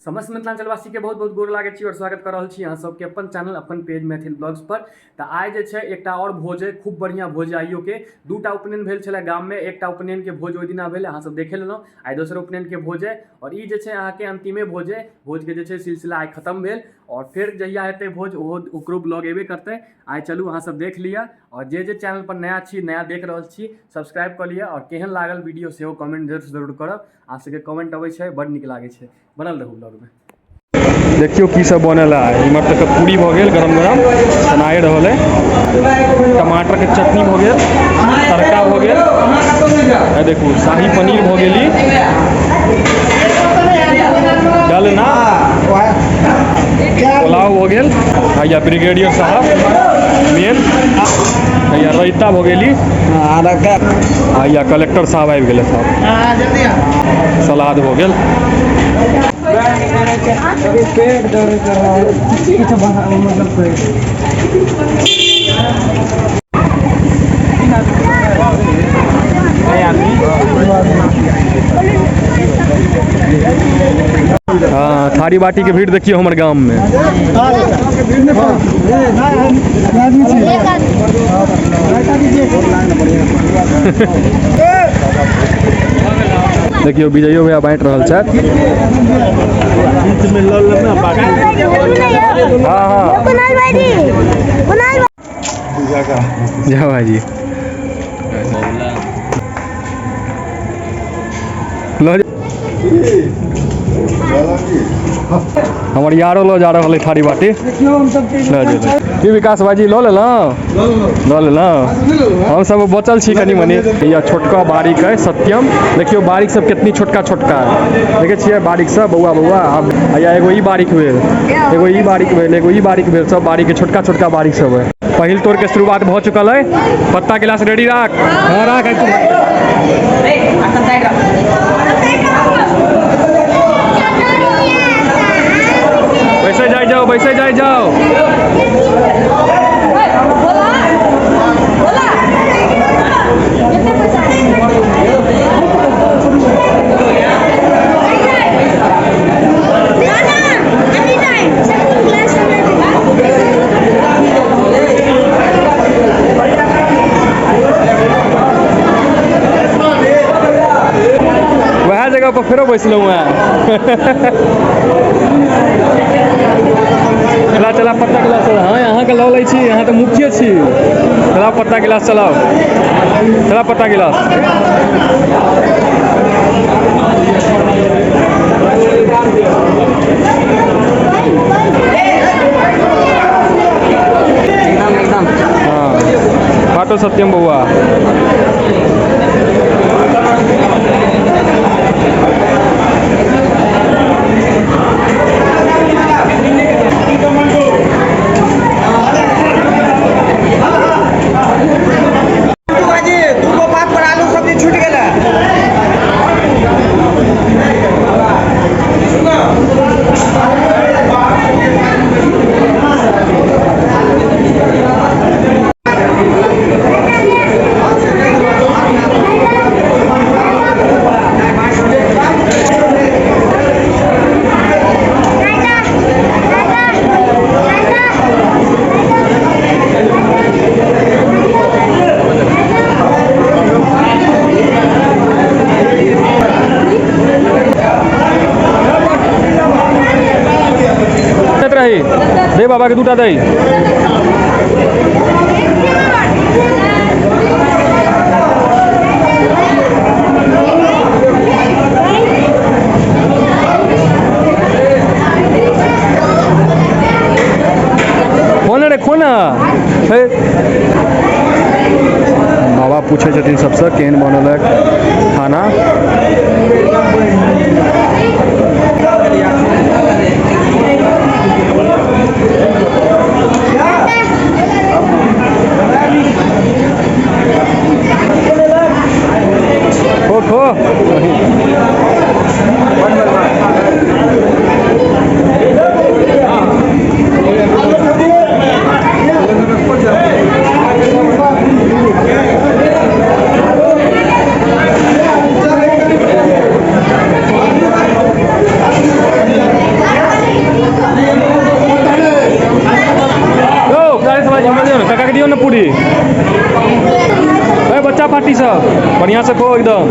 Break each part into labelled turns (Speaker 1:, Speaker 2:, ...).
Speaker 1: समस्त मिथिलांचलवासी के बहुत बहुत गोर लागै छी और स्वागत कर रहल छी अहाँ सबके अपन चैनल अपन पेज मैथिल ब्लॉग्स पर। तऽ आइ जे छै एकटा और भोज है, खूब बढ़िया भोज आइयो के। दूटा उपनयन भेल छलै गाम में, एकटा उपनयन के भोज ओहि दिना भेल, अहाँ सब देखे लेलहुँ। आइ दोसर उपनयन के भोज है और ई जे छै अहाँ के अंतिमे भोज है। भोज के जे छै सिलसिला आइ खत्म भेल और फेर जहिया हेतै भोज ओहो ओकरो ब्लॉग एबे करतै। आइ चलू अहाँ सब देख लिअ और जे जे चैनल पर नया छी, नया देख रहल छी, सब्सक्राइब कऽ लिअ और केहन लागल वीडियो सेहो कमेंट जरूर जरूर करब। अहाँ सबके कमेंट अबै छै, बड नीक लागै छै। बनल रहू ब्लॉग में। देखियौ की सब बनल है। इम्हर तक पूरी भऽ गेल गरम गरम सनाए रहल है, टमाटर के चटनी भऽ गेल, तड़का भऽ गेल, आ देखू शाही पनीर भऽ गेली, डलना पुलाव भऽ गेल, भैया ब्रिगेडियर साहब मेन, भैया रायता भऽ गेली, भैया कलेक्टर साहब आबि गेलै साहब, सलाद भऽ गेल। हाँ, थारी बाटी के भीड़ देखियो हमर गाम में। देखियो विजयो भैया बांटि रहल छथि। हाँ हाँ जा भाईजी ल हमर यारो लऽ जा रहल है थारी बाटी। लऽ जेबै की विकास भाईजी? लऽ लेलहुँ, लऽ लेलहुँ। हम सब बचल छी कनि मनि। यह छोटका बारीक है सत्यम। देखियो बारीक सब कितनी छोटका छोटका है, देखे छियै बारीक सब बौआ बौआ। आब या एगो ई बारीक भेल, एगो ई बारीक भेल, एगो ई बारीक भेल, सब बारीक छोटका छोटका बारीक सब है। पहिल तोड़ के शुरुआत भऽ चुकल है। पत्ता गिलास रेडी राख। हाँ राख। वैसे जाए जाओ, वैसे जाए जाओ। वएह जगह पर फेरो बैसलहुँ हैं। चला चला पत्ता गिलास चला। हाँ अहाँके लऽ लै छी, अहाँ तऽ मुखिये छी। चला पत्ता गिलास चलाओ, चला पत्ता गिलास। हाँ बाटो सत्यम बउआ। दे बाबा के दूटा दे। खोना रे खोना। बाबा पूछे छथिन सबसे केहन बनल है खाना। खो खो। बरियाती सब बढ़िया से खो एकदम।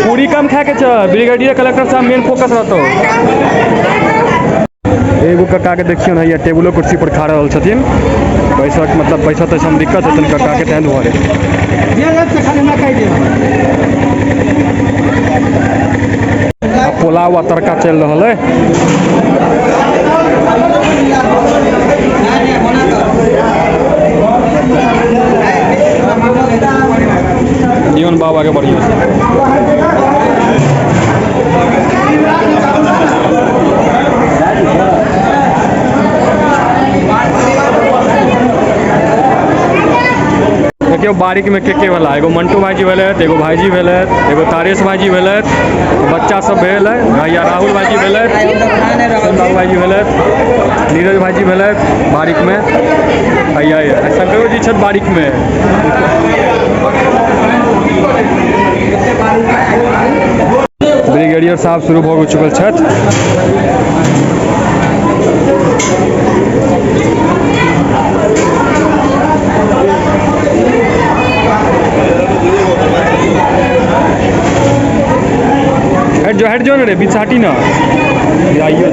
Speaker 1: पूरी कम खाए के छै, ब्रिगेडियर कलेक्टर साहब मेन फोकस रहतो। एगो कक्का के देखियौ ने, हैया टेबुलो कुर्सी पर खा रहल छथिन। पैसा मतलब पैसा तैसा में दिक्कत हेतनि कक्का के, ताहि दुआरे। आ पुलाव आ तड़का चलि रहल है। दियौन बाबा के बढ़िया से। देखियौ बारीक में के के भेला, एगो मंटू भाईजी भेलथि, एगो भाईजी भेलथि, एगो तारेश भाईजी भेलथि, बच्चा सब भेल है, भैया राहुल भाईजी भेलथि, राहुल भाईजी भेलथि, नीरज भाईजी भेलथि बारीक में, भैया शंकरो जी छथि बारीक में। ब्रिगेडियर साहब शुरू भऽ चुकल छथि। हट जो ना रे, बीच से हटी ना, आइयो।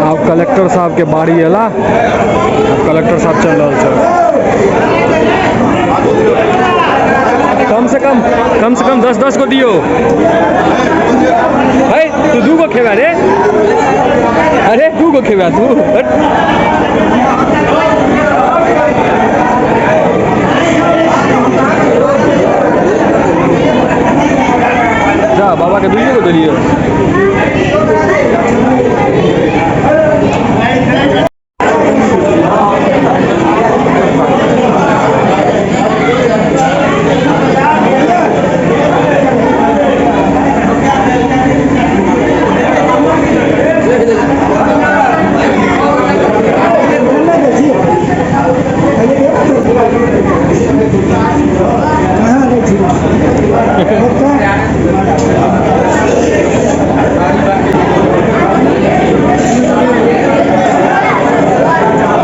Speaker 1: आब कलेक्टर साहब के बारी एला, आब कलेक्टर साहब चल रहल छै। कम से कम 10-10 को दियो। है तू 2 गो खेबा रे, अरे 2 गो खेबा तू। हट। जा बाबा के 2 गो देलियो।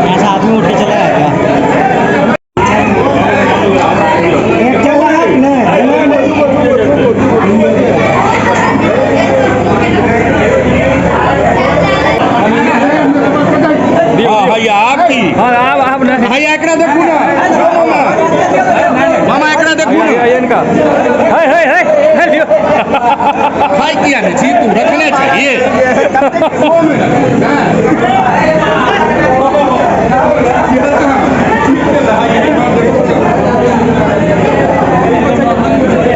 Speaker 2: ऐसा आदमी उठ के चला गया क्या?
Speaker 1: दियो,
Speaker 3: हाँ,
Speaker 1: दियो।
Speaker 3: हैया आब की?
Speaker 1: हाँ, आब, आब नहीं।
Speaker 3: हैया एकरा देखू ना। मामा एकरा देखू ना।
Speaker 1: हैया, हैया, इनका। है, है, है, है, लियो।
Speaker 3: खाइ किया नहीं छी तू, रखने चाहिए।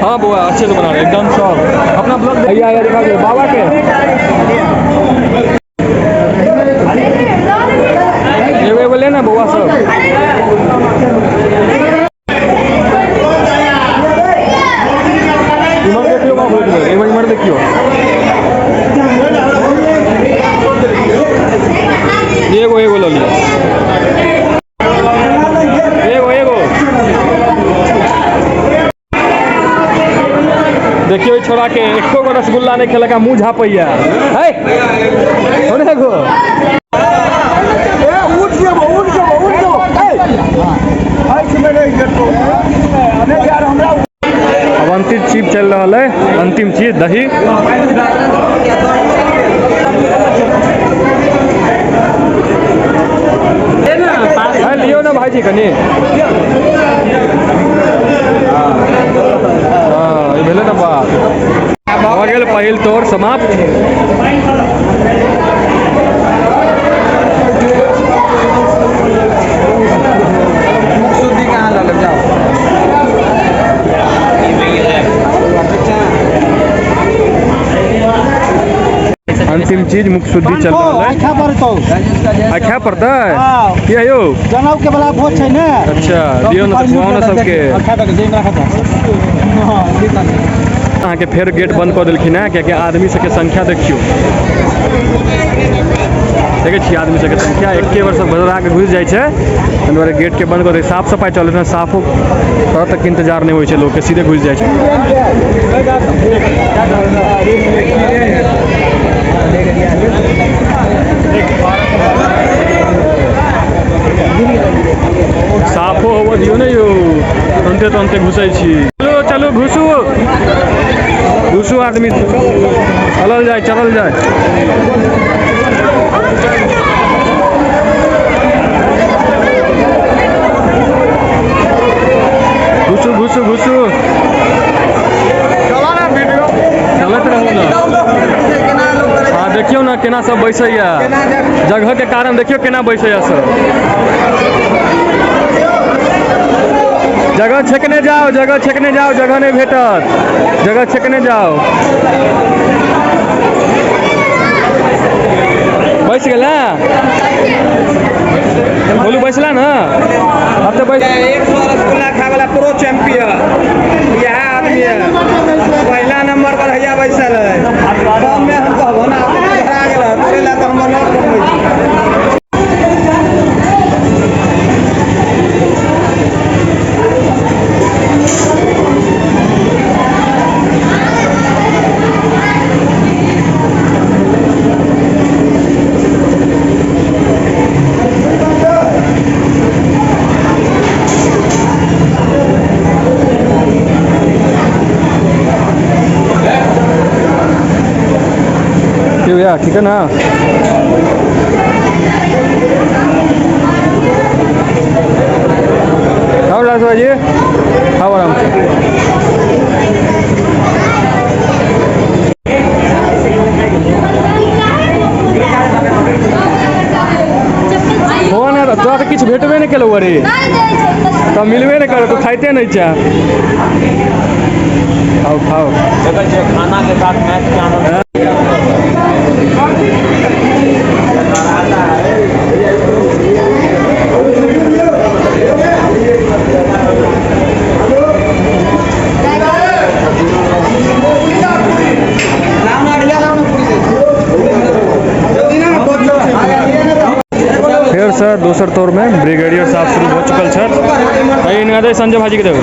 Speaker 1: हाँ बुआ अच्छे से बना रहे एकदम सब। अपना ब्लॉग भैया आया दिखा दे बाबा के। एगो एगो लेना बउआ सब। इमर देखियो बाबू, एक बेर, एगो इमर देखियो। एगो एगो लऽ लिअ, एगो एगो। देखियो ई छोरा के एको गो रसगुल्ला नहीं खेलक आ मुँह झापैया। है थोड़े गो। अब अंतिम चीज चल रहा है, अंतिम चीज दही। भाईजी कनि। हँ, ई भेलै ने बात। भऽ गेल पहिल तोर समाप्त।
Speaker 3: शुद्धि कहाँ लऽ लेब जाओ।
Speaker 1: अंतिम चीज मुख शुद्धि चल रहल है।
Speaker 2: खाय पड़तौ।
Speaker 1: आइ खाय पड़तै?
Speaker 2: हाँ।
Speaker 1: किया यौ?
Speaker 2: जनउ के बला भोज छै ने।
Speaker 1: अच्छा, दियौ ने तऽ खुआउ ने सबके। अहाँके फेर गेट बंद कऽ देलखिन हेँ, कियाकि आदमी सबके संख्या देखियौ, देखै छियै आदमी सबके संख्या एके बेर सब घबरा के घुसि जाइ छै, ताहि दुआरे गेटके बंद कऽ दै। साफ सफाइ चलै छै, साफो करऽ तक इंतजार नहि होइ छै लोकके, सीधे घुसि जाइ छै। साफो होबऽ दियौ ने यौ, तुरन्ते तुरन्ते घुसै छी। चलू चलू, घुसू घुसू, आदमी चलल जाय, चलल जाय। घुसू घुसू घुसू, चलैत रहू ने। हाँ, देखियौ ने केना सब बैसैया, जगह के कारण देखियौ केना बैसैया सब। जगह छेकने जाओ, जगह छेकने जाओ, जगह नहीं भेटत, जगह छेकने जाओ। बैस गेला बोलू, बैसला ना अब तो बैस।
Speaker 3: 100 रसगुल्ला खाए वाला प्रो चैंपियन यह आदमी है, पहला नंबर पर हैया बैसल है। कम में हम कहबो ना, हरा गेल है, तोरे ला तो हम नोट बनबै छी।
Speaker 1: क्यों भैया, ठीक है ना? खाओ राजू भाई जी, खाओ आराम से। हो ना, तोरा तऽ किछु भेटबे नहि केलौ अरे, तऽ मिलबे नहि करत, तू खाइते नहि छह। खाओ खाओ।
Speaker 2: खाना के साथ मैच के आनंद।
Speaker 1: फेर से दोसर तौर में ब्रिगेडियर साहब शुरू हो चुकल छथि। हिनका दे, संजय भाजी के देबै।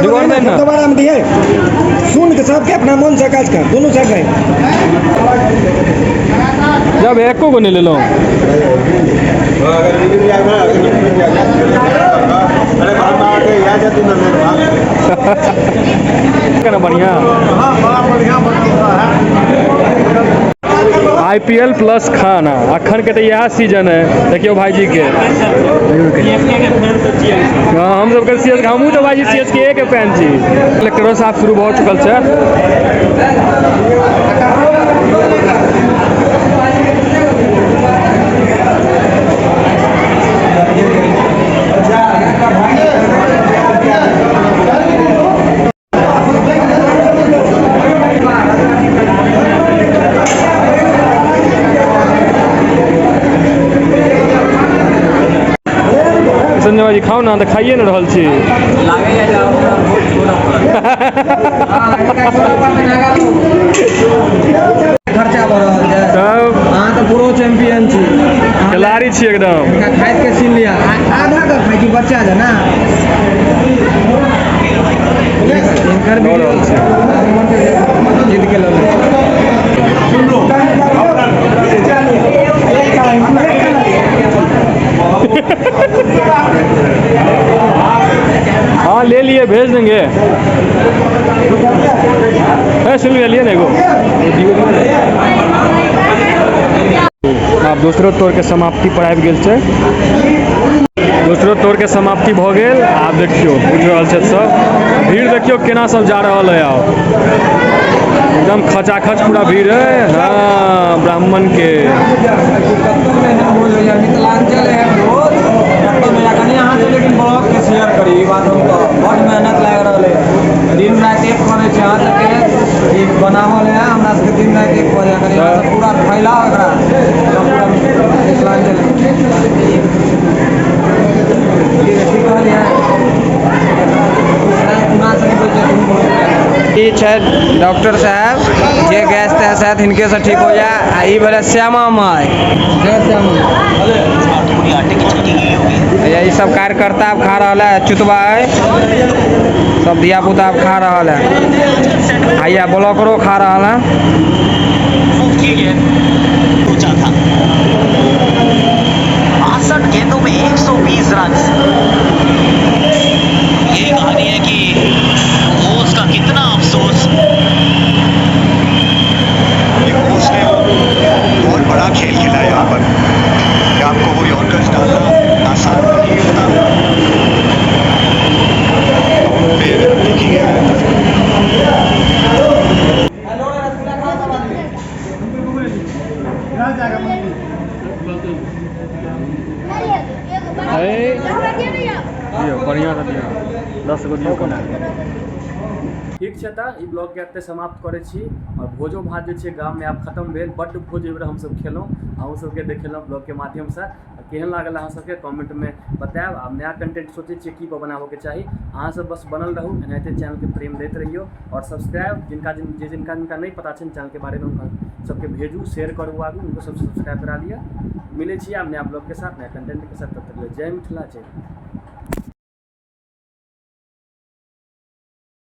Speaker 1: दुगो और दे ना।
Speaker 4: दोबारा में दिए, सुन के सबके अपना मन से काज कर, दोनों से गए।
Speaker 1: जब एको गो नहीं लेलहुँ। केना बढ़िया आईपीएल प्लस खाना, अखन के तऽ इएह सीजन है। देखियौ भाईजी के, हाँ, हम सबके सी एस, हमहूँ तऽ भाईजी सी एस के के फैन छी। कलेक्टरो साहब शुरू भऽ चुकल छै। संजय भाजी खाउ ना, तऽ खाइए ने रहल छी।
Speaker 3: खर्चा भऽ रहल छै।
Speaker 1: तब
Speaker 3: अहाँ तऽ प्रो चैंपियन छी,
Speaker 1: खिलाड़ी छी एकदम।
Speaker 3: हिनका खाइत के सीन लिअ, आधा के खाइ छी बच्चा जेना। हिनकर
Speaker 1: लऽ रहल छी।
Speaker 3: जीत के लऽ लै।
Speaker 1: हाँ ले लिए, भेज देंगे। ए सुन लिए ना एगो। हाँ आब दोसरो तोरके समाप्ति पर आबि गेल छै। दोसरो तोरके समाप्ति भऽ गेल। आब देखियौ उठि रहल छथि सब। भीड़ देखियौ केना सब जा रहल है। आब एकदम खचाखच पूरा भीड़ है। हाँ, ब्राह्मण के
Speaker 3: मिथिलांचल है भोज कनि अहाँ सब लेकिन ब्लॉग के शेयर करी, ई बात हम कहब। बड मेहनत लागि रहल है, दिन राति एक करै छै अहाँ सबके ई बनावल है। हमरा सबके दिन राति एक कऽ जाय कनि अहाँ सब पूरा फैलाओ एकरा पूरा मिथिलांचल। की कहलियै? ई छै डॉक्टर साहब, जे गैस तैस है हिनके से ठीक हो जाए। आ ई भेलै श्यामा माय, जय श्यामा। ई सब कार्यकर्ता आब खा रहल है, चुतबा है सब, धिया पुता आब खा रहल है। आ या ब्लॉकरो खा रहल है।
Speaker 5: सोचा था 62 गेंदों में 120 रन। यही कहानी है कि ओस का कितना अफसोस।
Speaker 6: ओस ने वो बहुत बड़ा खेल खेला है यहाँ पर कि आपको वो यॉर्कर्स डालना आसान नहीं होता। पे अगर आप देखेंगे।
Speaker 1: दियौ, बढ़िआँ से दियौ, 10 गो दियौ कोना। ठीक छै, तऽ ई ब्लॉगके एतहि समाप्त करै छी। आओर भोजो भात जे छै गाममे आब खतम भेल। बड्ड भोज एहि बेर हमसभ खेलहुँ, अहूँ सबके देखेलहुँ ब्लॉगके माध्यमसँ। आओर केहन लागल अहाँ सबके, कमेंटमे बतायब। आब नया कंटेंट सोचै छियै की पर बनाबऽके चाही। अहाँ सब बस बनल रहू, एनाहिते चैनलके प्रेम दैत रहियौ। आओर सब्सक्राइब जिनका जिन जे जिनका जिनका नहि पता छनि चैनलके बारेमे, हुनका सबके भेजू, शेयर करू आगू, हुनको सब सब्सक्राइब करा लिअ। मिलै छी आब नया ब्लॉगके साथ, नया कंटेंटके साथ। तब तक लेल जय मिथिला, जय।